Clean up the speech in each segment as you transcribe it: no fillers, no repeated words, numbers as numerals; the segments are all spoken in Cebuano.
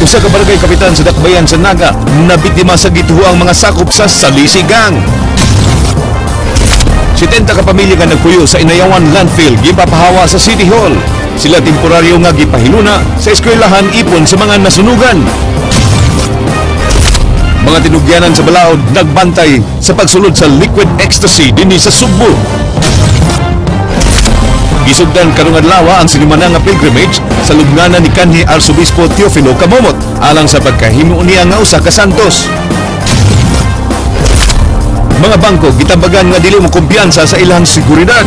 Usa ka barangay kapitan sa Dakbayan sa Naga nabiktima sa gituhoang mga sakop sa Salisi Gang. 70 ka pamilya nga nagpuyo sa Inayawan Landfill gipapahawa sa City Hall. Sila temporaryo nga gipahiluna sa eskwelahan ipon sa mga nasunugan. Mga tinugyanan sa balaod nagbantay sa pagsulod sa liquid ecstasy dinhi sa Sugbo. Gisugdan karong adlaw ang sinumana nga pilgrimage sa lubnganan ni kanhi Arsobispo Teofilo Camomot alang sa pagkahimo niya nga usa ka santos. Mga bangko gitambagan nga dili mo kumpiyansa sa ilang seguridad.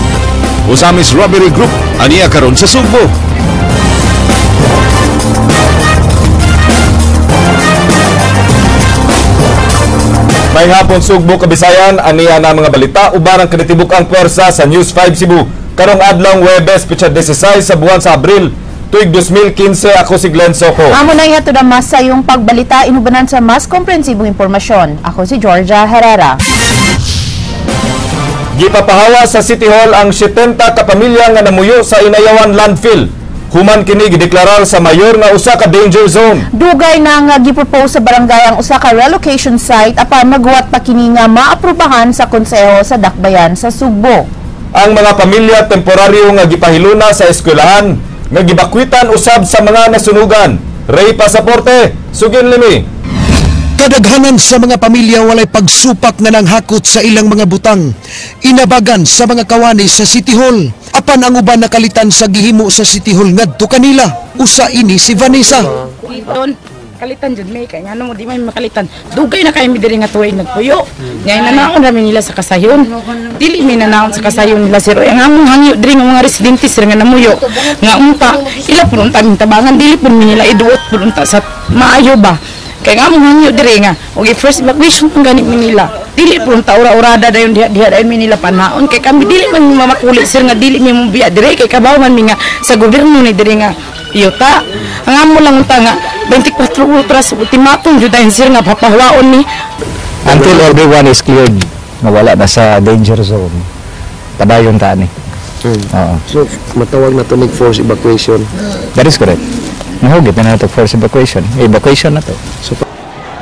Ozamis Robbery Group aniya karon sa Sugbo. May hapon Sugbo, Kabisayan, aniya na mga balita uban ang kinitibuk ang pwersa sa News 5 Cebu. Karong adlawng Huwebes, petsa 16 sa buwan sa Abril, tuig 2015, ako si Glenn Soco. Amo na ihatod ang mas sayong pagbalita inubanan sa mas komprehensibong impormasyon. Ako si Georgia Herrera. Gipapahawa sa City Hall ang 70 ka pamilya nga namuyo sa Inayawan Landfill. Human kini gideklarar sa mayor nga usa ka danger zone. Dugay na nga gipropose sa barangay ang usa ka relocation site apan maguwat pa kini nga maaprubahan sa konseho sa Dakbayan sa Sugbo. Ang mga pamilya temporaryo nga gipahiluna sa eskwelahan nga gibakwitan usab sa mga nasunugan. Ray Pasaporte, Sugin Limi. Kadaghanan sa mga pamilya walay pagsupak nga nanghakot sa ilang mga butang. Inabagan sa mga kawani sa City Hall. Apan ang uban nakalitan sa gihimo sa City Hall ngadto kanila. Usa ini si Vanessa. Kalitan jud may kay ngano mo di may makalitan. Dugay na kay mi diri nga tuig nagpuyo. Nya nanaon ra mi nila sa kasayon. Dili mi nanaon sa kasayon nila sir. Ang among hangyo diri nga mga residente sir nga namuyo nga unta ila pud unta ming tabangan, dili pud mi nila iduot pud unta sa maayo ba. Kay nga among hangyo diri nga og first evacuation pud gani mi nila. Dili pud unta ura-urada dayon diha diha dayon mi nila panahon kay kami dili man mi mamakuli sir nga dili mi mobiya diri kay kabaw man mi nga sa gobyerno ni diri nga yuta. Ang amo lang unta nga 24 oras ultimatum jud dayon sir nga papahuwaon ni until everyone is cleared mawala na sa danger zone. Padayon ta ani. Oo. So matawag na to nig force evacuation. That is correct. Nahugit na nato force evacuation. Evacuation na to. So,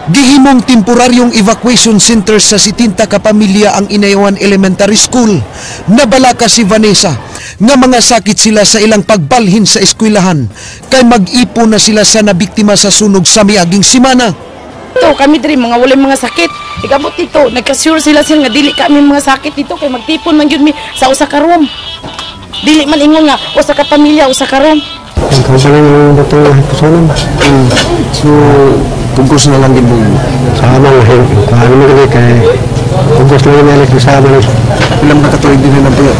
gihimong temporaryong evacuation center sa 70 ka pamilya ang Inayawan Elementary School. Nabalaka si Vanessa nga mga sakit sila sa ilang pagbalhin sa eskwelahan kay mag-ipon na sila sa nabiktima sa sunog sa miaging simana. Ito kami diri mga walay mga sakit. Ikabot dito, nagka-sure sila sila nga dili kami mga sakit dito kay magtipon man gyud mi sa usa ka room. Dili man ingon nga usa ka pamilya usa ka room. So pugos na lang gid mo. Sama nga kuan mo gani kay pugos lang ni Alex sa sama. Ilang ka katuig din na puyo?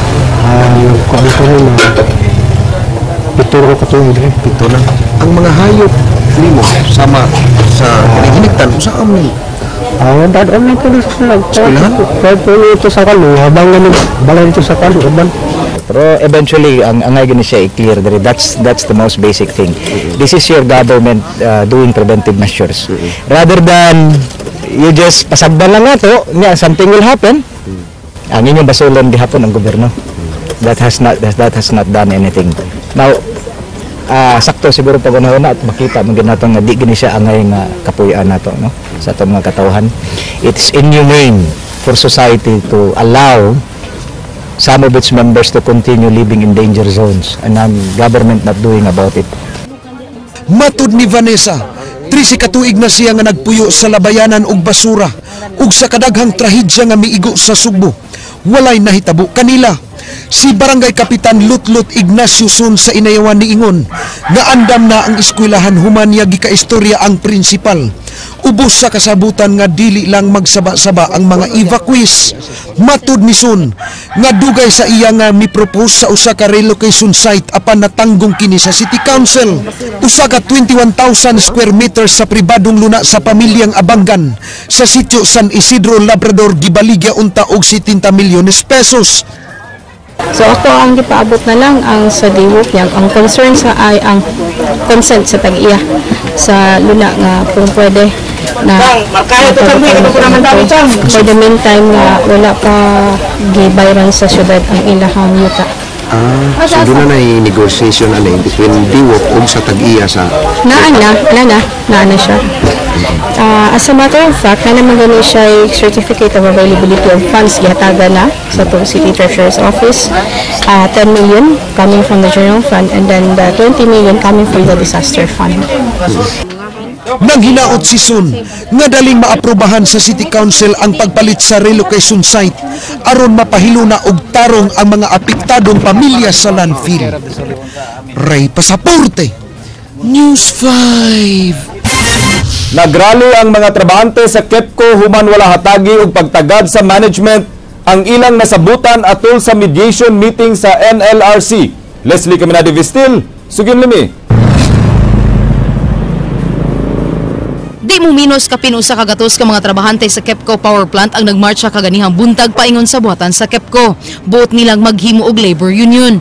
Kuan ko rin pito ko katuig diri. Pito na. Ang mga hayop nimo sama sa kaning hinigtan usa amin. Dad on ko sa eskwelahan. Pwede ito sa kanu habang ganun balay dito sa kanu uban. Pero eventually ang angay gani siya i-clear diri. That's the most basic thing. This is your government doing preventive measures. Rather than you just pasagdan lang nato, nya something will happen. Ang inyong basulon gihapon ang gobyerno. That has not done anything. Now, sakto siguro pag unahon na at makita man gid nato nga di gini siya angay nga kapuy-an nato, no, sa atong mga katawhan. It's inhumane for society to allow some of its members to continue living in danger zones and ang government not doing about it. Matud ni Vanessa, 13 ka tuig na siya nga nagpuyo sa labayanan og basura ug sa kadaghang trahedya nga miigo sa Sugbo. Walay nahitabo kanila. Si Barangay Kapitan Lutlut Ignacio Sun sa Inayawan niingon nga andam na ang eskwelahan human niya gikaistorya ang prinsipal. Ubos sa kasabutan nga dili lang magsaba-saba ang mga evacuees. Matud ni Sun nga dugay sa iya nga mi-propose sa usa ka relocation site apan natanggong kini sa City Council. Usa ka 21,000 square meters sa pribadong luna sa pamilyang Abanggan sa sitio San Isidro, Labrador gibaligya unta og 70 milyones pesos. So ako ang gipaabot na lang ang sa diwok yang ang concern sa ay ang consent sa tag-iya sa luna nga kung pwede na for the meantime nga wala pa gibayran sa syudad ang ilahang yuta. Ah, so doon na na negotiation ani between DIWOP ug sa tag-iya sa Naa na, na na, naa na siya. As a matter of fact, na naman gani siya yung certificate of availability of funds gihatagan na sa to City Treasurer's Office. 10 million coming from the general fund and then the 20 million coming from the disaster fund. Nang hinaot si Sun nga daling maaprobahan sa City Council ang pagpalit sa relocation site aron mapahiluna og tarong ang mga apektadong pamilya sa landfill. Ray Pasaporte, News 5. Nagrally ang mga trabahante sa KEPCO human wala hatagi og pagtagad sa management ang ilang nasabutan atol sa mediation meeting sa NLRC. Leslie Caminade Vistil, sugin limi. Di mo minus kapin 1 ka gatos ka mga trabahante sa KEPCO Power Plant ang nagmarcha kaganihang buntag paingon sa buhatan sa KEPCO. Buot nilang maghimo og labor union.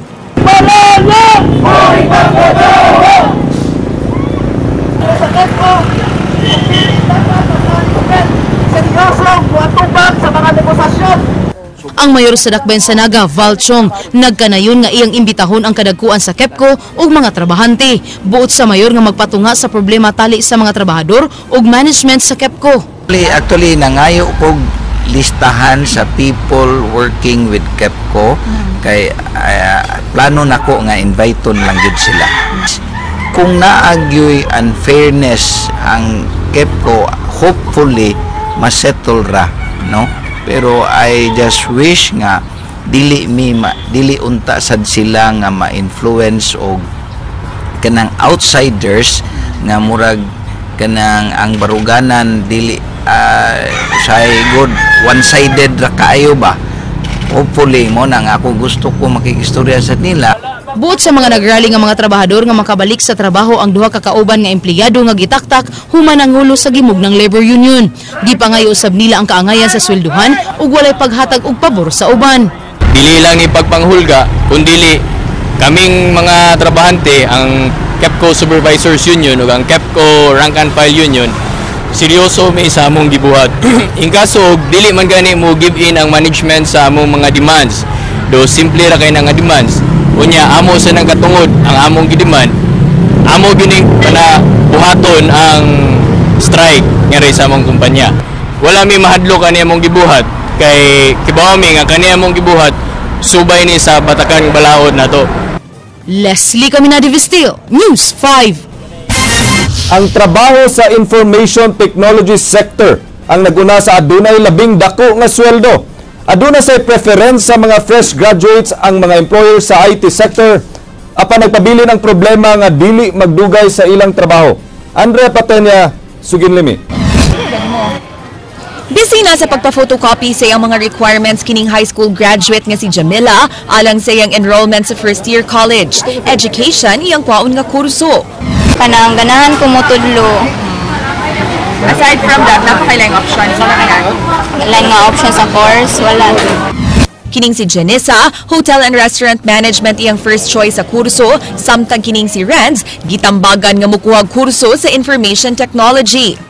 Ang mayor sa Dakbayan sa Naga, Val Chong, nagkanayon nga iyang imbitahon ang kadagkuan sa KEPCO ug mga trabahante. Buot sa mayor nga magpatunga sa problema tali sa mga trabahador ug management sa KEPCO. Actually, nangayo kog listahan sa people working with KEPCO kay plano nako nga inviteon lang gyud sila. Kung naagyoy unfairness ang KEPCO, hopefully masettle ra, no? Pero I just wish nga dili mi dili unta sad sila nga ma-influence og kanang outsiders nga murag kanang ang baruganan dili say good, one-sided ra kaayo ba. Hopefully mo na nga ako gusto ko makikistorya sa nila. Buot sa mga nagrally nga mga trabahador nga makabalik sa trabaho ang duha ka kauban nga empleyado nga gitaktak human ang hulo sa gimug ng labor union. Gipangayo usab nila ang kaangayan sa swelduhan ug walay paghatag og pabor sa uban. Dili lang ni pagpanghulga, kundili kaming mga trabahante, ang KEPCO Supervisors Union ug ang KEPCO Rank and File Union, seryoso may sa among gibuhat. In kaso og dili man gani mo give in ang management sa among mga demands, do simple ra kay na nga demands. Unya amo sa nang katungod ang among gidemand, amo gining pana buhaton ang strike ngari sa among kumpanya. Wala mi mahadlok ani among gibuhat kay kibaw mi nga kani among gibuhat subay ni sa batakan balaod nato. Leslie Caminade Vistil, News 5. Ang trabaho sa information technology sector ang naguna sa adunay labing dako nga sweldo. Aduna say preference sa mga fresh graduates ang mga employer sa IT sector apan nagpabilin ang problema nga dili magdugay sa ilang trabaho. Andrea Patenya, sugin limi. Busy na sa pagpa-photocopy sa iyang mga requirements kining high school graduate nga si Jamila alang sa iyang enrollment sa first year college. Education iyang kwaon nga kurso. Kanang ganahan ko motudlo. Aside from that, napakailang options wala ka? Lain nga option sa course, wala. Kining si Janissa, Hotel and Restaurant Management iyang first choice sa kurso, samtang kining si Renz, gitambagan nga mukuha kurso sa Information Technology.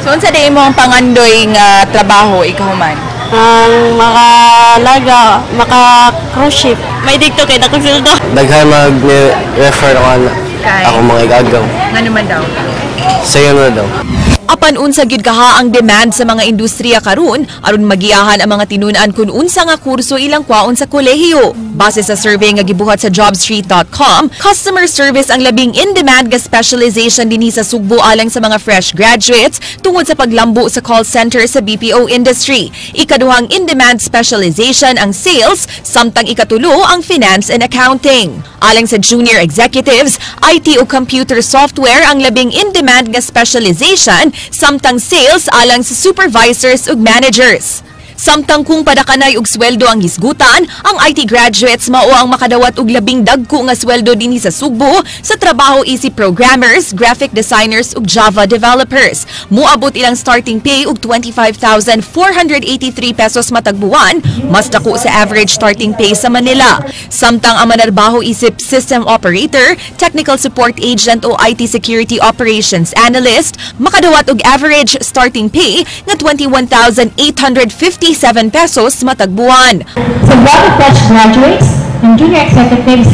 So unsa day mo ang pangandoy nga trabaho ikahuman? Ang makalaga, maka-cruise ship. May dito kay dakong sweldo. Daghan mag-refer ako Kay? ako mga igagaw. Ngano man daw? Sayo na daw. Apan unsa gyud kaha ang demand sa mga industriya karon aron magiyahan ang mga tinun-an kun unsa nga kurso ilang kwaon sa kolehiyo. Base sa survey nga gibuhat sa jobstreet.com, customer service ang labing in-demand nga specialization dinhi sa Sugbo alang sa mga fresh graduates tungod sa paglambo sa call center sa BPO industry. Ikaduhang in-demand specialization ang sales, samtang ikatulo ang finance and accounting. Alang sa junior executives, IT o computer software ang labing in-demand nga specialization, samtang sales alang sa supervisors ug managers. Samtang kung padakanay og sweldo ang hisgutan, ang IT graduates mao ang makadawat og labing dagko nga sweldo dinhi sa Sugbo sa trabaho isip programmers, graphic designers ug Java developers. Muabot ilang starting pay og 25,483 pesos matag buwan, mas dako sa average starting pay sa Manila. Samtang ang manarbaho isip system operator, technical support agent o IT security operations analyst, makadawat og average starting pay nga 21,857 pesos matag buwan. Sa mga fresh graduates, and junior executives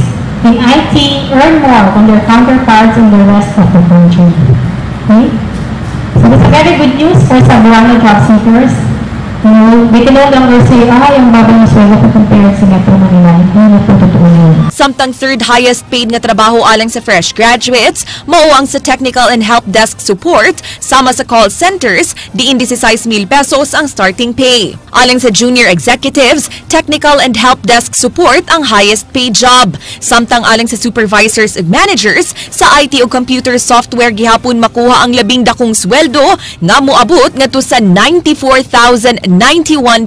in IT earn more than their counterparts in the rest of the country. Okay? So that's a very good news for Cebuano job seekers. They can no longer say, "Ah, yung baba ng sweldo ko compared sa Metro Manila." Hindi na po totoo yun. Samtang third highest paid nga trabaho alang sa fresh graduates, mao ang sa technical and help desk support, sama sa call centers, diin 16 mil pesos ang starting pay. Alang sa junior executives, technical and help desk support ang highest paid job. Samtang alang sa supervisors ug managers, sa IT ug computer software gihapon makuha ang labing dakong sweldo nga moabot ngadto sa 94,091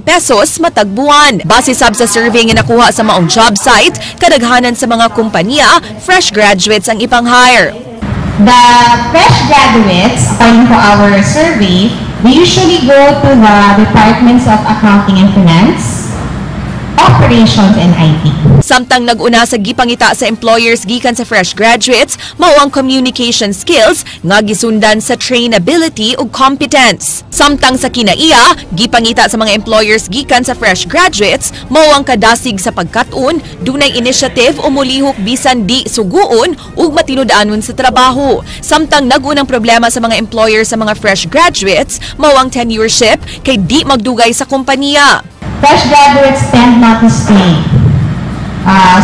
pesos matag buwan. Base sab sa survey nga nakuha sa maong job site, kadaghanan sa mga kumpanya, fresh graduates ang ipang-hire. The fresh graduates, according to our survey, they usually go to the departments of accounting and finance, operations, and IT. Samtang nag-una sa gipangita sa employers gikan sa fresh graduates, mao ang communication skills nga gisundan sa trainability ug competence. Samtang sa kinaiya, gipangita sa mga employers gikan sa fresh graduates, mao ang kadasig sa pagkat-on, dunay initiative o molihok bisan di suguon ug matinud-anon sa trabaho. Samtang nag-unang problema sa mga employers sa mga fresh graduates, mao ang tenureship kay di magdugay sa kompanya. Fresh graduates tend not to stay.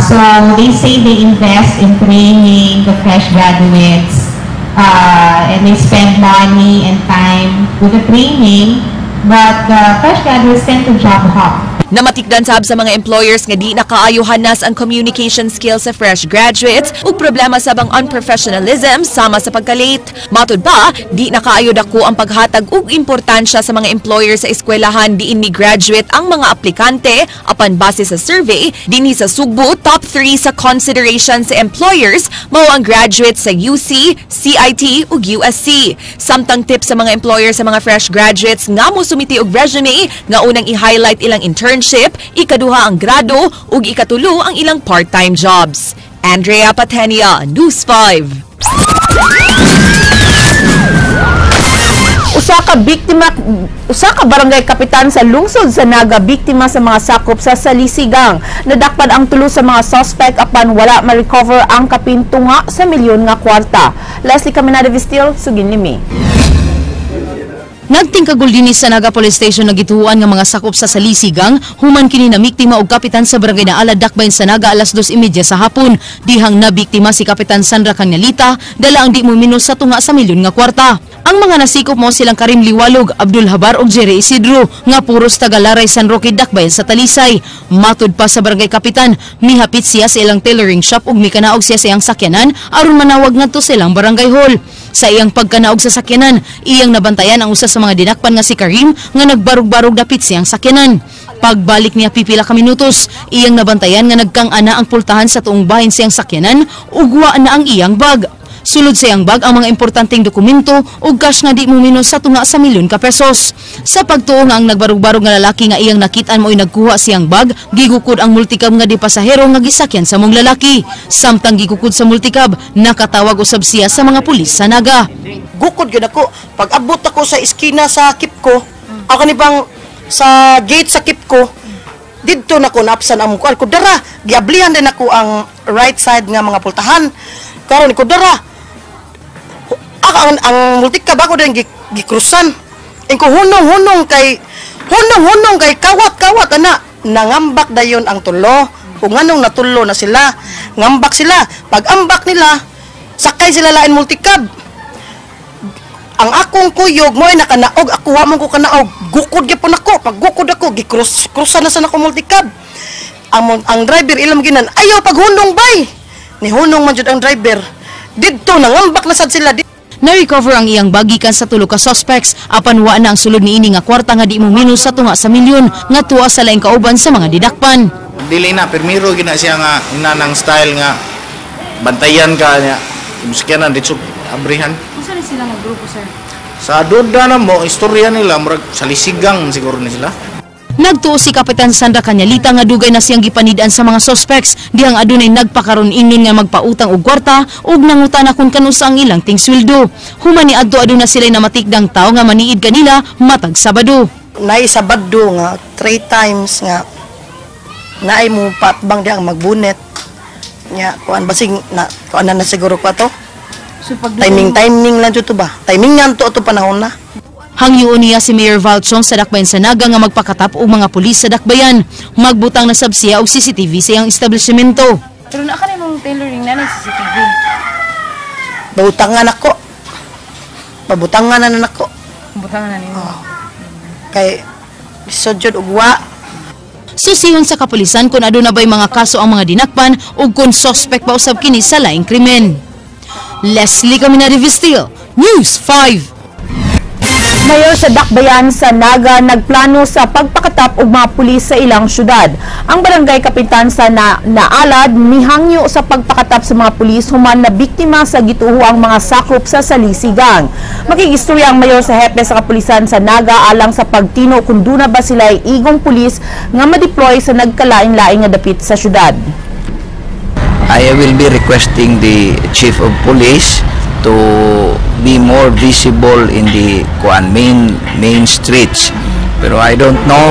So they say they invest in training the fresh graduates and they spend money and time with the training, but the fresh graduates tend to job hop. Namatikdan sab sa mga employers nga di nakaayo hanas ang communication skills sa fresh graduates ug problema sab ang unprofessionalism sama sa pagka-late. Matud pa, di nakaayo dako ang paghatag og importansya sa mga employer sa eskwelahan diin ni graduate ang mga aplikante apan base sa survey dinhi sa Sugbo, top 3 sa consideration sa employers mao ang graduates sa UC, CIT ug USC. Samtang tip sa mga employer sa mga fresh graduates nga mo sumite og resume nga unang i-highlight ilang internship, ikaduha ang grado ug ikatulo ang ilang part-time jobs. Andrea Patenia, News 5. Usa ka barangay kapitan sa lungsod sa Naga biktima sa mga sakop sa Salisigang. Nadakpan ang tulo sa mga suspect apan wala ma-recover ang kapintunga sa milyon nga kwarta. Leslie Caminada Vistil, sugin nimi. Nagtingkagul dinhi sa Naga Police Station nagituhuan nga mga sakop sa Salisigang human kini namiktima og kapitan sa barangay Naala Dakbayan sa Naga alas 2:30 sa hapon. Dihang nabiktima si Kapitan Sandra Cañalita dala ang di mo minus sa tunga sa milyon nga kwarta. Ang mga nasikop mo silang Karim Liwalog, Abdul Habar ug Jerry Isidro nga puros taga Laray San Roque Dakbayan sa Talisay. Matud pa sa barangay kapitan, mihapit siya sa ilang tailoring shop ug mikanaog siya sa iyang sakyanan aron manawag ngadto sa ilang barangay hall. Sa iyang pagkanaog sa sakyanan, iyang nabantayan ang usa sa mga dinakpan nga si Karim nga nagbarug-barug dapit siyang sakyanan. Pagbalik niya pipila ka minutos, iyang nabantayan nga nagkang-ana ang pultahan sa tuong bahin siyang sakyanan ug wa na ang iyang bag. Sulod sa iyang bag ang mga importanteng dokumento ug cash nga di mo minus sa tunga sa milyon ka pesos. Sa pagtuo nga ang nagbarug-barug nga lalaki nga iyang nakitaan mo'y nagkuha siyang bag, gigukod ang multicab nga di pasahero nga gisakyan sa mong lalaki. Samtang gigukod sa multicab, nakatawag usab siya sa mga pulis sa Naga. Gukod gyud ako. Pag abot ako sa iskina sa Kipko, ako ni bang sa gate sa Kipko, didto nako naapsan ang kuan ko dara, giablihan din ako ang right side nga mga pultahan. Karon ko dara. Ako ang multicab ako din gikrusan. Ingko hunong-hunong kay hunong-hunong kay kawat-kawat ana, nangambak dayon ang tulo. Kung anong natulo na sila, ngambak sila. Pag ambak nila, sakay sila lain multicab. Ang akong kuyog mo ay nakanaog, ako wa man ko kanaog. Gukod gyapon ako. Pag gukod ako, gikrus krusan na sa nako multicab. Ang driver ilam ginan, ayaw paghunong bay. Nihunong man jud ang driver. Didto nangambak na sad sila. Na-recover ang iyang bag gikan sa tulo ka suspects apan wa na ang sulod niini nga kwarta nga di mo minus sa tunga sa milyon nga tuwa sa laing kauban sa mga didakpan. Dili na pirmiro gina siya nga inanang style nga bantayan ka niya. Sakyanan dito abrihan. Unsa ni sila nga grupo, sir? Sa duda na mo istorya nila murag salisigang siguro ni sila. Nagtuo si Kapitan Sandra Cañalita nga dugay na siyang gipanid-an sa mga suspects dihang adunay nagpakaron ingon nga magpautang og kwarta ug nangutana kun kanusa ang ilang tingsweldo. Human ni adto aduna sila'y namatikdang tawo nga maniid kanila matag Sabado. Nay Sabado nga 3 times nga Naay mo patbang di ang magbunet. Nya kuan basig na kuan na siguro ko ato. So, pag Timing timing lang jud to ba? Timing nga to ato panahon na. Hangyoon niya si Mayor Val Chong sa Dakbayan sa Naga nga magpakatap og mga pulis sa Dakbayan. Magbutang na sab siya og CCTV sa iyang establishmento. Pero naa ka mong tailoring na ng CCTV. Babutangan ako. Babutangan na nako. Butangan na nimo. Oh. Kay lisod jud og wa. Susihon sa kapulisan kung aduna ba'y mga kaso ang mga dinakpan ug kung suspect pa usab kini sa laing krimen. Leslie Caminari Vistil, News 5. Mayor sa Dakbayan sa Naga nagplano sa pagpakatap og mga pulis sa ilang syudad. Ang barangay kapitan sa Naalad mihangyo sa pagpakatap sa mga pulis human na biktima sa gituho ang mga sakop sa Salisigang. Makigistorya ang mayor sa hepe sa kapulisan sa Naga alang sa pagtino kung duna ba sila igong pulis nga ma-deploy sa nagkalain-laing nga dapit sa syudad. I will be requesting the chief of police to be more visible in the kuan main main streets. Pero I don't know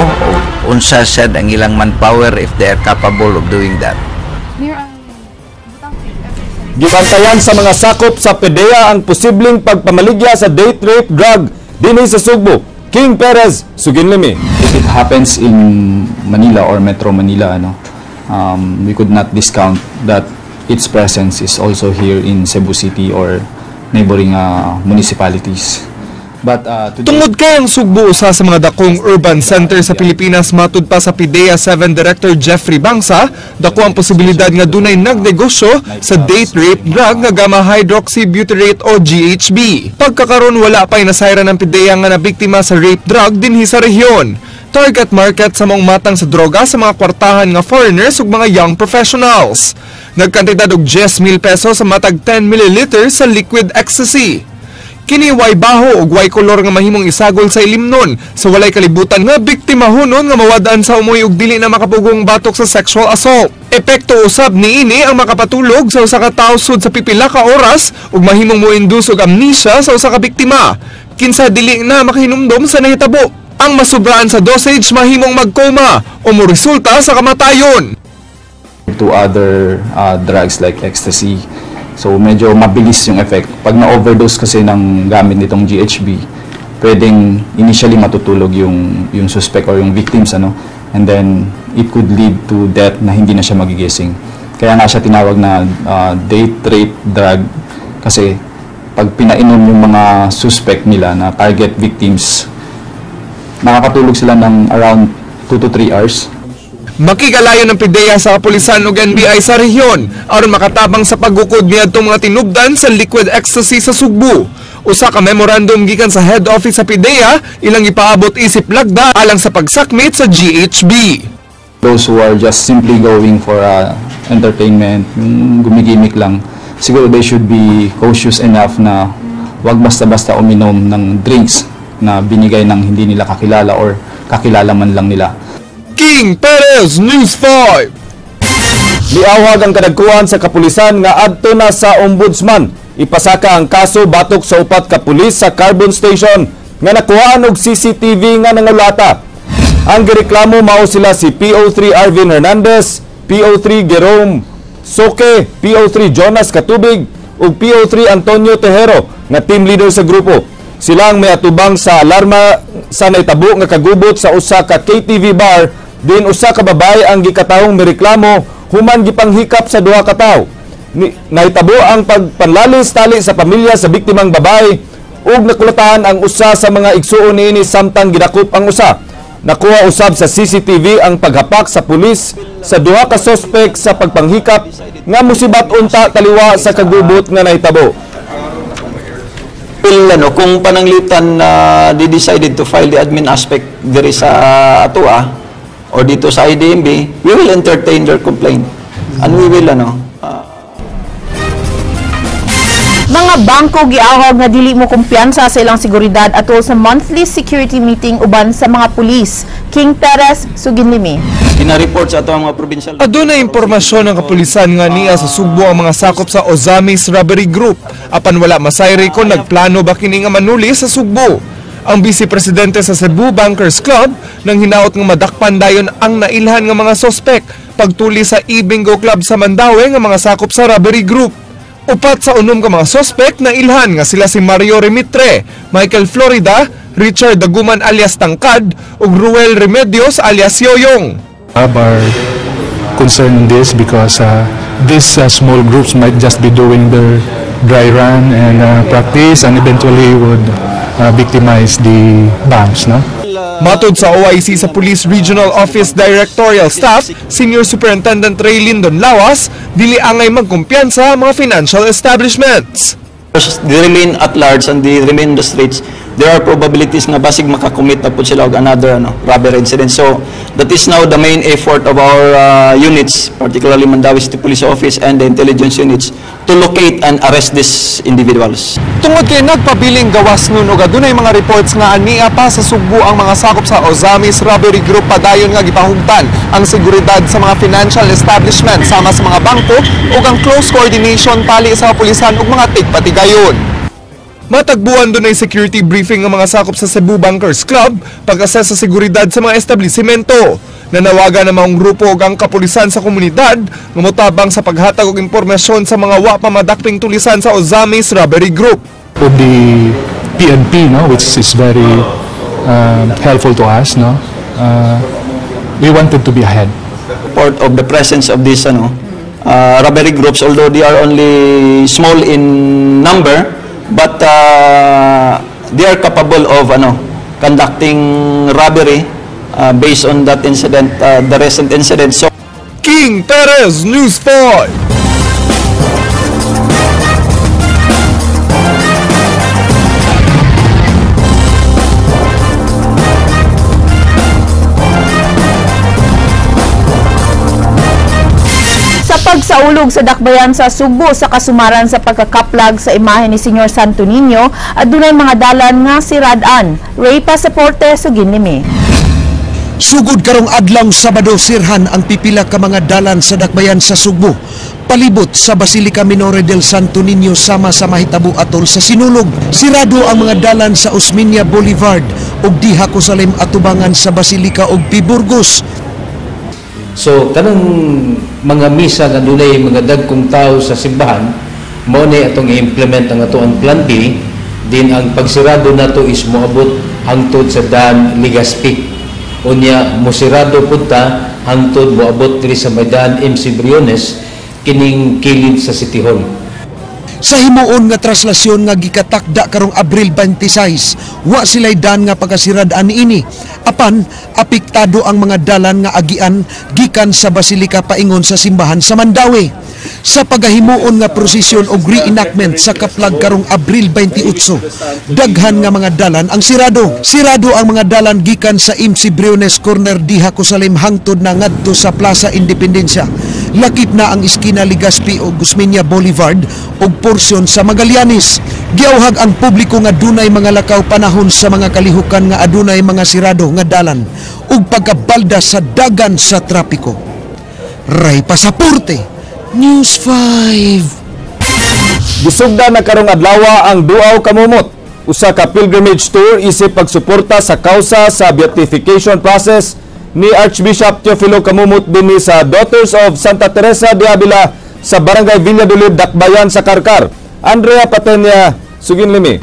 unsa sad ang ilang manpower if they are capable of doing that. Gibantayan sa mga sakop sa PDEA ang posibleng pagpamaligya sa date rape drug dinhi sa Sugbo. King Perez, Suginlimi. If it happens in Manila or Metro Manila, ano, we could not discount that its presence is also here in Cebu City or neighboring municipalities. But today, Tungod kay ang Sugbo usa sa mga dakong urban center sa Pilipinas, matud pa sa PDEA 7 Director Jeffrey Bangsa, dako ang posibilidad nga dunay nagnegosyo sa date rape drug nga gamma hydroxybutyrate o GHB. Pagkakaron, wala pa'y nasayran ng PDEA nga nabiktima sa rape drug dinhi sa rehiyon. Target market sa maong matang sa droga sa mga kwartahan nga foreigners ug mga young professionals. Nagkantidad og 10,000 pesos sa matag 10 milliliters sa liquid ecstasy. Kini way baho ug way kolor nga mahimong isagol sa ilimnon sa walay kalibutan nga biktima hunon nga mawadaan sa umoy ug dili na makapugong batok sa sexual assault. Epekto usab niini ang makapatulog sa usa ka tawo sud sa pipila ka oras ug mahimong moindus og amnesia sa usa ka biktima. Kinsa dili na makahinumdom sa nahitabo. Ang masubraan sa dosage mahimong magkoma o moresulta sa kamatayon. To other drugs like ecstasy. So medyo mabilis yung effect. Pag na-overdose kasi ng gamit nitong GHB, pwedeng initially matutulog yung suspect or yung victims, ano, and then it could lead to death na hindi na siya magigising. Kaya nga siya tinawag na date rape drug kasi pag pinainom yung mga suspect nila na target victims, nakakatulog sila ng around 2 to 3 hours. Makigalayon ng PDEA sa kapulisan ug NBI sa rehiyon aron makatabang sa paggukod niadtong mga tinubdan sa liquid ecstasy sa Sugbo. Usa ka memorandum gikan sa head office sa PDEA ilang ipaabot isip lagda alang sa pagsakmit sa GHB. Those who are just simply going for entertainment, yung gumigimik lang, siguro they should be cautious enough na wag basta-basta uminom ng drinks na binigay ng hindi nila kakilala or kakilala man lang nila. King Perez, News 5. Miawhag ang kadagkuhan sa kapulisan nga adto na sa ombudsman. Ipasaka ang kaso batok sa upat ka pulis sa Carbon Station nga nakuhaan og CCTV nga nangulata. Ang gireklamo mao sila si PO3 Arvin Hernandez, PO3 Jerome Soke, PO3 Jonas Katubig ug PO3 Antonio Tejero nga team leader sa grupo. Sila ang may atubang sa alarma sa naitabo nga kagubot sa usa ka KTV bar din usa ka babae ang gikatahong mireklamo human gipanghikap sa duha ka tawo. Nahitabo ang pagpanlalis tali sa pamilya sa biktimang babae ug nakulatahan ang usa sa mga igsuon niini samtang gidakop ang usa. Nakuha usab sa CCTV ang paghapak sa pulis sa duha ka suspek sa pagpanghikap nga musibat unta taliwa sa kagubot nga nahitabo. Well, ano, kung pananglitan na they decided to file the admin aspect diri sa atoa or dito sa IDMB, we will entertain their complaint. And we will, ano, Mga bangko giawhag nga dili mo kumpiyansa sa ilang seguridad atol sa monthly security meeting uban sa mga pulis. King Perez, Suginlimi. Gina-report sa ato ang mga provincial Aduna impormasyon ng kapulisan nga niya sa Sugbo ang mga sakop sa Ozamis Robbery Group apan wala masayri kon nagplano ba kini nga manuli sa Sugbo. Ang Vice Presidente sa Cebu Bankers Club nang hinaot nga madakpan dayon ang nailhan nga mga sospek pagtuli sa E-Bingo Club sa Mandaue nga mga sakop sa robbery group. 4 sa 6 ka mga sospek nailhan nga sila si Mario Remitre, Michael Florida, Richard Daguman alias Tangkad ug Ruel Remedios alias Yoyong. Our concern in this because these small groups might just be doing their dry run and practice and eventually would victimize the banks, no? Matod sa OIC sa Police Regional Office Directorial Staff, Senior Superintendent Ray Lindon Lawas, dili angay magkumpiyansa mga financial establishments. They remain at large and they remain in the streets. There are probabilities nga basig makakommit na po sila og another robbery incident. So that is now the main effort of our units, particularly Mandaue City Police Office and the intelligence units, to locate and arrest these individuals. Tungod kay nagpabiling gawas nun og adunay mga reports nga ania pa sa Sugbo ang mga sakop sa Ozamis Robbery Group, padayon nga gipahugtan ang seguridad sa mga financial establishment sama sa mga bangko ug ang close coordination tali sa pulisan ug mga tigpatigayon. Matagbuan dunay security briefing ang mga sakop sa Cebu Bankers Club pag-assess sa seguridad sa mga establishmento. Nanawagan ang maong grupo ug ang kapulisan sa komunidad nga motabang sa paghatag og impormasyon sa mga wa pa madakping tulisan sa Ozamis Robbery Group. With the PNP, no, which is very helpful to us, no, we wanted to be ahead. Part of the presence of these robbery groups, although they are only small in number, but they are capable of conducting robbery based on that incident, the recent incident. So, King Perez, News 5. Sa pagsaulog sa dakbayan sa Sugbo sa kasumaran sa pagkakaplag sa imahe ni Senyor Santo Niño, adunay mga dalan nga siradan. Ray Pasaporte, Suginlimi. Sugod karong adlaw Sabado, sirhan ang pipila ka mga dalan sa dakbayan sa Sugbo. Palibot sa Basilica Minore del Santo Niño sama sa mahitabo atol sa Sinulog. Sirado ang mga dalan sa Osmeña Boulevard ug diha Kosalim atubangan sa Basilica ug Piburgos. So kanang mga misa nga dunay mga dagkong tao sa simbahan, mao ni atong i-implement ang atoang plan B. Din ang pagsirado nato is moabot hangtod sa daan Legazpi. Unya mosirado pud ta hangtod moabot diri sa may daan MC Briones kining kilid sa City Hall. Sa himuon nga traslasyon nga gikatakda karong Abril 26, wa sila'y daan nga pagkasirad-an ini. Apan, apektado ang mga dalan nga agian gikan sa Basilika paingon sa simbahan sa Mandaue. Sa pagahimuon nga prosesyon og reenactment sa kaplag karong Abril 28, daghan nga mga dalan ang sirado. Sirado ang mga dalan gikan sa MC Briones Corner diha Kosalim hangtod na ngadto sa Plaza Independencia. Lakip na ang iskina Legazpi o Osmeña Boulevard og porsyon sa Magallanes. Giauhag ang publiko nga dunay mga lakaw panahon sa mga kalihukan nga adunay mga sirado nga dalan ug pagkabalda sa dagan sa trapiko. Ray Pasaporte, News 5. Gisugda na karong adlawa ang Duaw Kamumot, usa ka pilgrimage tour isip pagsuporta sa kausa sa beatification process ni Archbishop Teofilo Camomot dinhi sa Daughters of Santa Teresa de Avila sa Barangay Villadolid, Dakbayan sa Karkar. Andrea Patenia, Suginlimi.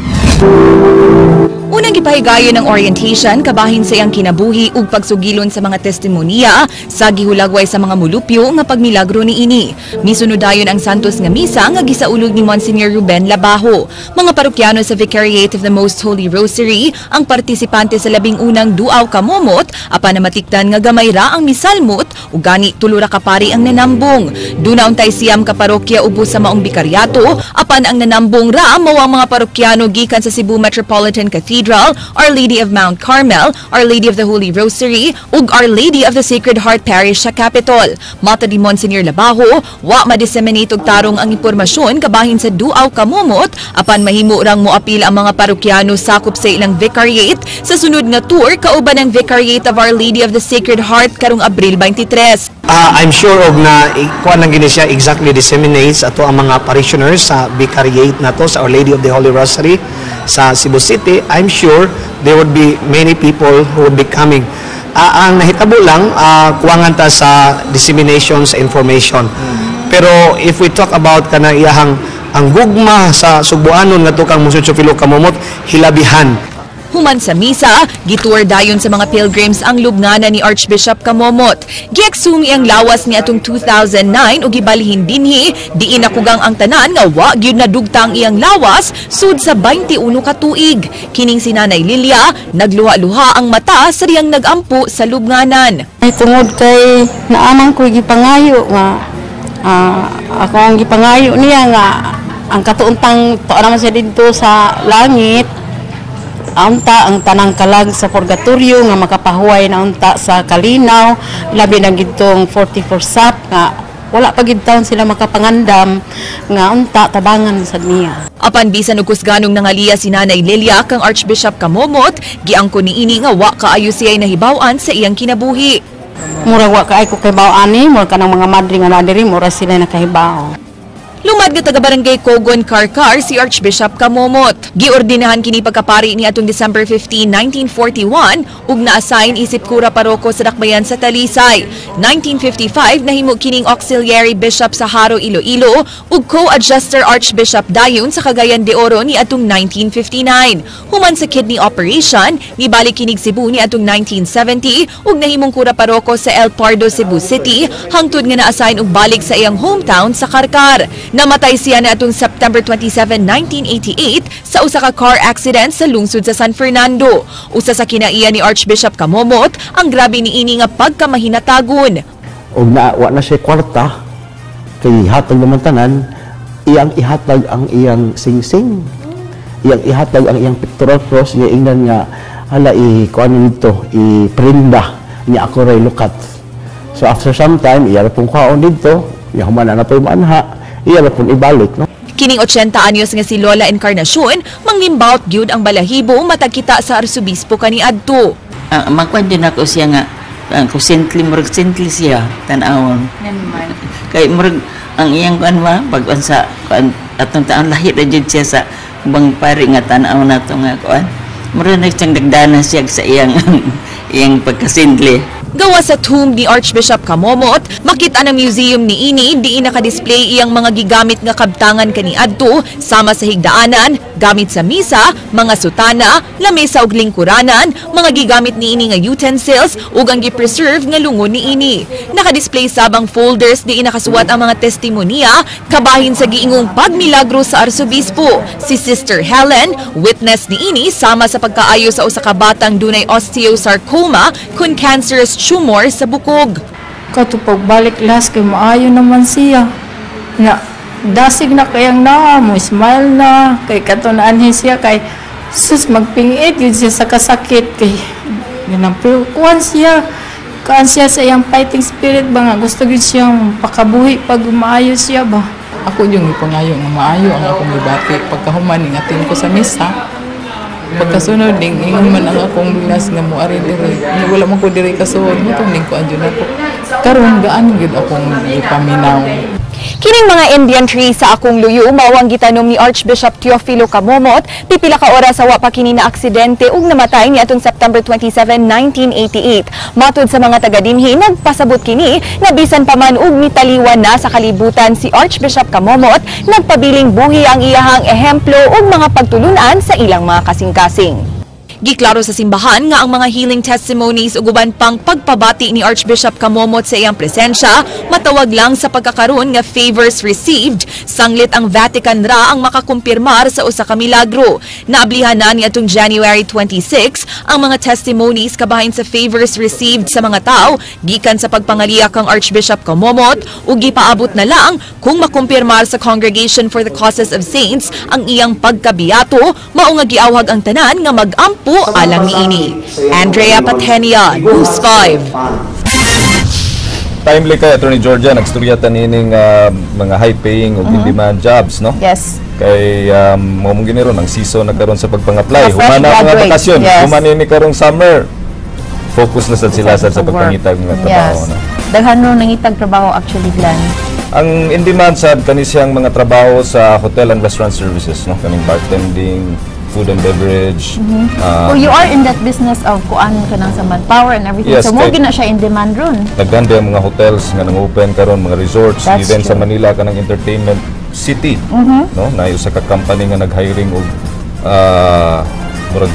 Unang gipahigayon ng orientation kabahin sa iyang kinabuhi ug pagsugilon sa mga testimonya sa gihulagway sa mga mulupyo nga pagmilagro niini. Misunod dayon ang Santos nga misa nga gisaulog ni Monsignor Ruben Labajo. Mga parokyano sa Vicariate of the Most Holy Rosary ang partisipante sa 11 Duaw Kamomot apan namatikdan nga gamay ra ang misalmot ug gani tulo ra ka pari ang nanambong. Duna untay 9 ka parokya ubos sa maong bikaryato apan ang nanambong ra mao ang mga parokyano gikan sa Cebu Metropolitan Cathedral, Our Lady of Mount Carmel, Our Lady of the Holy Rosary, ug Our Lady of the Sacred Heart Parish sa Capitol. Mata di Monsignor Labajo, wa ma-disseminate og tarong ang impormasyon kabahin sa Duaw Kamomot apan mahimo rang moapil ang mga parokyano sakop sa ilang vicariate sa sunod nga tour kauban ang Vicariate of Our Lady of the Sacred Heart karong Abril 23. I'm sure og na kuan lang gini siya exactly disseminates ato ang mga parishioners sa vicariate nato sa Our Lady of the Holy Rosary sa Cebu City. I'm sure There would be many people who would be coming. Ang nahitabo lang, kuwangan ta sa dissemination sa information. Pero if we talk about kana iyahang ang gugma sa Sugbuanon ngadto kang Monsignor Teofilo Camomot, hilabihan. Human sa misa, gitour dayon sa mga pilgrims ang lubnganan ni Archbishop Camomot. Giexhume ang lawas ni atong 2009 ug gibalhin dinhi, diin nakugang ang tanan nga wa gyud nadugta ang iyang lawas sud sa 21 ka tuig. Kining si Nanay Lilia, nagluha-luha ang mata sa diyang nagampo sa lubnganan. Ay, tungod kay naamang ko gipangayo nga ako ang gipangayo niya nga ang katuuntang tuo naman siya didto sa langit, unta ang tanang kalag sa purgatorio nga makapahuway na unta sa kalinaw, labi na gitong 44 SAP nga wala pa gid taon sila makapangandam nga unta tabangan sad niya. Apan bisan og kusganong nangaliya si Nanay Lilia kang Archbishop Camomot, giangko niini nga wa kaayo siya'y nahibaw-an sa iyang kinabuhi. Murag wa kaay ko kahibaw ani, murag kanang mga madre nga naa diri, mura sila nakahibaw. Lumad nga taga-barangay Cogon, Carcar si Archbishop Camomot. Giordinahan kini pagkapari ni atong December 15, 1941 ug na-assign isip kura paroko sa Dakbayan sa Talisay. 1955 nahimo kining auxiliary bishop sa Jaro, Iloilo ug co-adjuster archbishop dayon sa Cagayan de Oro ni atong 1959. Human sa kidney operation, nibalik kinig Cebu ni atong 1970 ug nahimong kura paroko sa El Pardo, Cebu City hangtod nga na-assign og balik sa iyang hometown sa Carcar. Namatay siya na atong September 27, 1988 sa usa ka car accident sa lungsod sa San Fernando. Usa sa kinaiya ni Archbishop Camomot ang grabe niini nga pagkamahinatagon. Og na wa na siya kwarta kay hatag naman tanan, iyang ihatag ang iyang singsing, iyang ihatag ang iyang pictorial cross niya, ingnan nga hala i kuan nito, i prinda niya, ako ray lukat. So after some time, iya ra pong kwaon didto niya, human na po maanha, iya ra pong ibalik, no. Kining 80 anyos nga si Lola Encarnacion, manglimbawt gyud ang balahibo matag kita sa arsobispo kaniadto. Makuan din ako siya nga kusentli, murag sentli siya tan-awon. Kay murag ang iyang kuan ba pag sa kuan atong taon, lahi ra jud siya sa ubang pari nga tan-aw nato nga kuan. Murag nag siyang dagdana siya sa iyang iyang pagkasentli. Gawa sa tomb ni Archbishop Camomot, makita ng museum ni ini diin nakadisplay iyang mga gigamit nga kabtangan kaniadto sama sa higdaanan, gamit sa misa, mga sutana, lamesa ug lingkuranan, mga gigamit niini nga utensils ug ang gi-preserve nga lungon niini. Nakadisplay sab ang folders diin nakasuwat ang mga testimonya kabahin sa giingong pagmilagro sa arsobispo. Si Sister Helen, witness niini sama sa pagkaayo sa usa ka batang dunay osteosarcoma kun cancerous tumor sa bukog. Kato pagbalik last kay maayo naman siya. Na dasig na kayang na mo smile na kay kato na anhi siya kay sus magpingit yun siya sa kasakit kay ganang, pero kuan siya, kuan siya sa iyang fighting spirit ba nga gusto gyud siyang pakabuhi pag maayo siya ba. Ako yung ipangayo nga maayo ang akong gibati pagkahuman ning atin ko sa misa. Pagkasunod ning ingon man ang akong bilas nga moari diri. Nya wala man ko diri kasuod mo tong ning kuan jud ako. Karon gaan gyud akong gipaminaw. Kining mga Indian tree sa akong luyo mao ang gitanom ni Archbishop Teofilo Camomot pipila ka oras sa wa pa kini na aksidente ug namatay ni atong September 27, 1988. Matud sa mga taga dinhi, nagpasabot kini nga bisan pa man og mitaliwan na sa kalibutan si Archbishop Camomot, nagpabiling buhi ang iyahang ehemplo ug mga pagtulunan sa ilang mga kasing-kasing. Giklaro sa simbahan nga ang mga healing testimonies ug uban pang pagpabati ni Archbishop Camomot sa iyang presensya matawag lang sa pagkakaroon nga favors received, sanglit ang Vatican ra ang makakumpirmar sa usa ka milagro. Naablihan na ni atong January 26 ang mga testimonies kabahin sa favors received sa mga tao gikan sa pagpangaliya kang Archbishop Camomot ug gipaabot na lang kung makumpirmar sa Congregation for the Causes of Saints ang iyang pagkabiyato, mao nga giawhag ang tanan nga mag-ampo alang niini. Andrea Patenia, News 5. Timely kay Attorney Georgia, nagstorya ta niining mga high-paying ug in-demand jobs, no? Yes. Kay mo mong gini ron ang season na karon sa pagpang-apply. Mga fresh Human na mga graduate. bakasyon, human ini karong summer. Focus na sad sila sad sa Sa work. pagpangita og mga trabaho, no? Daghan ro nangitag trabaho actually, Glenn. Ang in demand sad kani siyang mga trabaho sa hotel and restaurant services, no? Kaning bartending, food and beverage. Well, you are in that business of kuan kanang sa manpower and everything. Yes, so mo kay- na siya in demand ron. Daghan ang mga hotels nga nang-open karon, mga resorts, That's even sa true. Manila kanang entertainment city. No, naay usa ka company nga nag-hiring og murag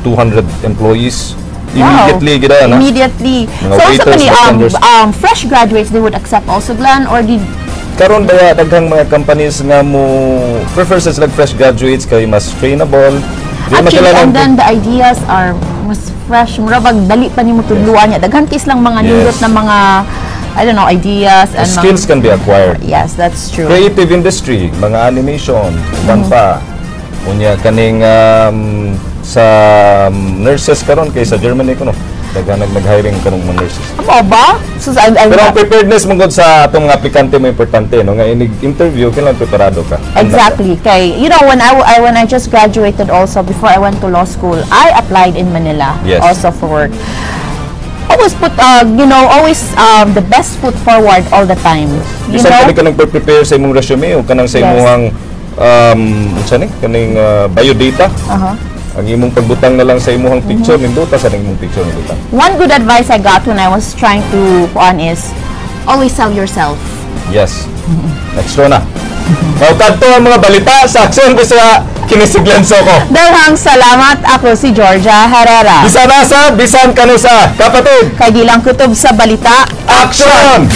200 employees immediately gid na. Immediately. Mga So, waiters, sa kani, bartenders. Fresh graduates, they would accept also, Glenn? Or did Karon baya daghang mga companies nga mo prefer sa sila fresh graduates kay mas trainable. Di man Actually, kailangan and then the ideas are mas fresh. Mura bag dali pa nimo tudluan niya. Daghan kis lang mga nindot na mga, I don't know, ideas and mga- Skills can be acquired. Yes, that's true. Creative industry, mga animation, uban pa. Unya kaning sa nurses karon kay sa Germany kuno daghan nag-hiring karong mga nurses. Amo ba? So, I Pero ang preparedness mo gud sa atong mga aplikante mo importante, no, nga inig interview kailangan preparado ka. Handa ka. Exactly. Kay, when I just graduated also, before I went to law school, I applied in Manila also for work. Always put, always the best foot forward all the time. You Bisan know? kani ka nagpe-prepare sa imong resume o kanang sa imong unsa ni kaning biodata. Ang imong pagbutang na lang sa imong picture, nindota sa imong picture nindota. One good advice I got when I was trying to on is always sell yourself. Yes. Next row na. Mao kadto ang mga balita sa Aksyon Bisaya, kini si Glenn Soco. Daghang salamat, ako si Georgia Herrera. Bisan asa, bisan kanusa, kapatid. Kay di lang kutob sa balita. Action!